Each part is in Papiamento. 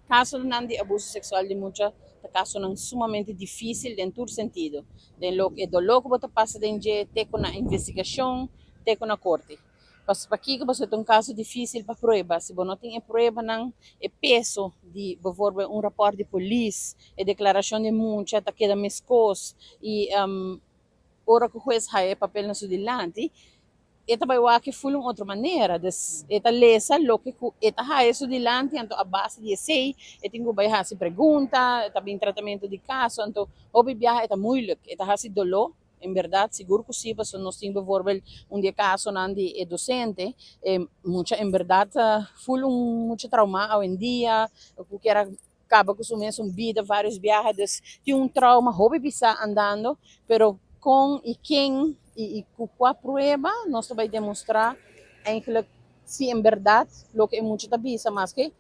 Casonan di abuso sexual di mucha ta casonan sumamente dificil den tur sentido. Den loke e dolor cu bo ta pasa den dje, te cu na investigacion, te cu na corte. Pakico? Pasobra ta un caso dificil pa prueba. Si bo no tin e pruebanan, e peso di bijvoorbeeld un rapport di polis, e declaracion di mucha ta keda mescos y ora cu hues haya e papel na su dilanti, e ta bay wak full un otro manera. Dus e ta lesa loke cu e ta haya su dilanti, anto a base di esey e tin cu bay haci pregunta, e ta bin tratamento di caso, anto hopi biaha e ta moeilijk, e ta haci dolor, en berdad, sigur cu si, pasobra nos tin bijvoorbeeld un di e casonan di e docente, e mucha en berdad full un mucha trauma awendia, cu kier a caba cu su mes bida varios biaha, dus tin un trauma hopi pisa andando, pero con y ken y cu cua prueba nos ta bay demostra eigenlijk si en berdad loke e mucha ta bisa, maske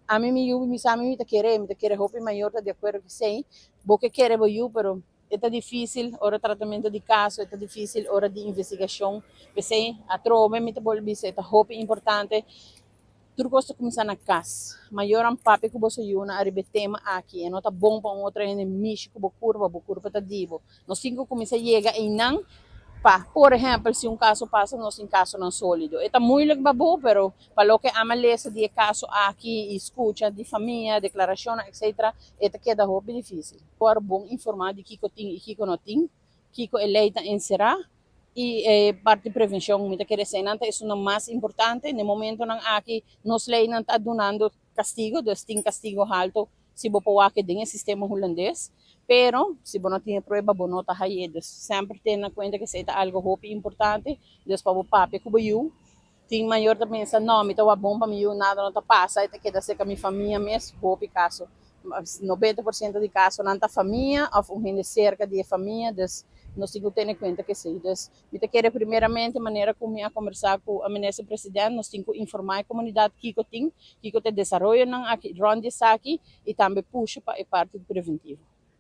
ami mi yu mi sa mi ta kere hopi mayor ta di acuerdo cu esey, bo ke kere bo yu, pero ta dificil ora tratamento di caso, ta dificil ora di investigacion. Pesey atrobe mi ta bolbe bisa, ta hopi importante tur cos ta cuminsa na cas. Mayornan, papia cu boso yiunan ariba e tema aki. E no ta bon pa un otro hende mishi cu bo curpa, bo curpa ta di bo. Nos tin cu cuminsa yega einan pa, por ehempel, si un caso pasa, nos tin casonan solido. E ta moeilijk pa bo, pero pa loke ami a lesa di e caso aki y scucha di famia, declaracion, etc., e ta keda hopi dificil. Por bon informa di kico tin y kico no tin, kico e ley ta encera, y parti prevencion, mi ta kere esey nan ta e mas importante. Na momentonan aki nos leynan ta dunando castigo, dus tin castigo halto si bo por wak den e sistema Hulandes, pero si bo no tin prueba, bo no ta haye. Dus semper tene na cuenta cu esey ta algo hopi importante, dus pa bo papia cu bo yu. Tin mayor ta pensa, "No, mi ta bon pa mi yu, nada no ta pasa, e ta keda cerca mi famia mes." Hopi caso, 90% di casonan ta famia of un hende cerca di famia, dus nos tin cu tene cuenta cu esey. Dus mi ta kere primeramente, manera cu mi a conversa cu e minister president, nos tin cu informa e comunidad kico tin, kico ta e desaroyonan aki rond di esaki y tambe pusha pa e parti preventivo.